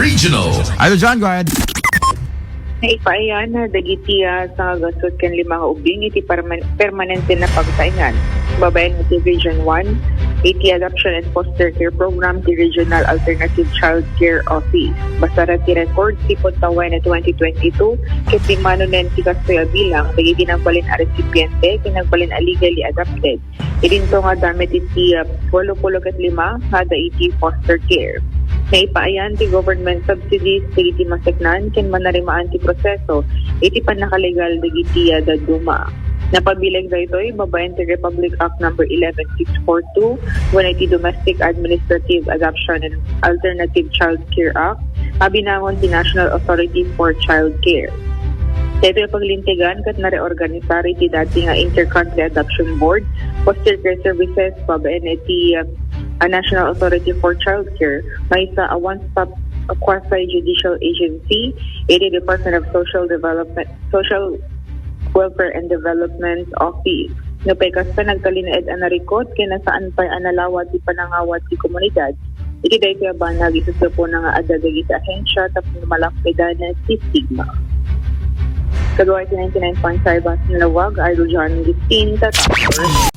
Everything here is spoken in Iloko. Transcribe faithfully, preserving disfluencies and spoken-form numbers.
Regional. Idol John, go ahead. Naipaayan na dagiti ah, sangagasut ken lima nga ubing iti perman- permanente na pagtaengan. Babaen iti Region one, iti Adoption and Foster Care Program ti Regional Alternative Child Care Office. Basara ti record ti pagtawen na twenty twenty-two, ket di manunen ti kastoy a bilang dagiti nagbalin a resipiente ken nagbalin a legally adopted. Idinto nga damit iti ah, walupulo ket lima nga adda iti foster care. Naipaayan ti government subsidies dagiti maseknan ken manarimaan ti proseso iti pannakalegal dagiti ah, dadduma. Napabileg daytoy babaen ti Republic Act Number eleven six four two, wenno iti Domestic Administrative Adoption and Alternative Child Care Act, a binangon ti National Authority for Child Care. Daytoy paglintegan ket nareorganisar iti dati nga Inter-Country Adoption Board, Foster Care Services, babaen iti uh, a National Authority for Child Care, maysa a one-stop quasi-judicial agency iti Department of Social Development, Social Welfare and Development Office. No pay kasta, nagtalinaed a narikot ken nasaan pay a nalawa ti panangawat ti komunidad iti daytoy a banag. Isusupona nga adda dagiti ahensya tapno malakpedan ti stigma. Kadua iti ninety-nine point five Basta Nalawag, Idol John Gustin, Tatak.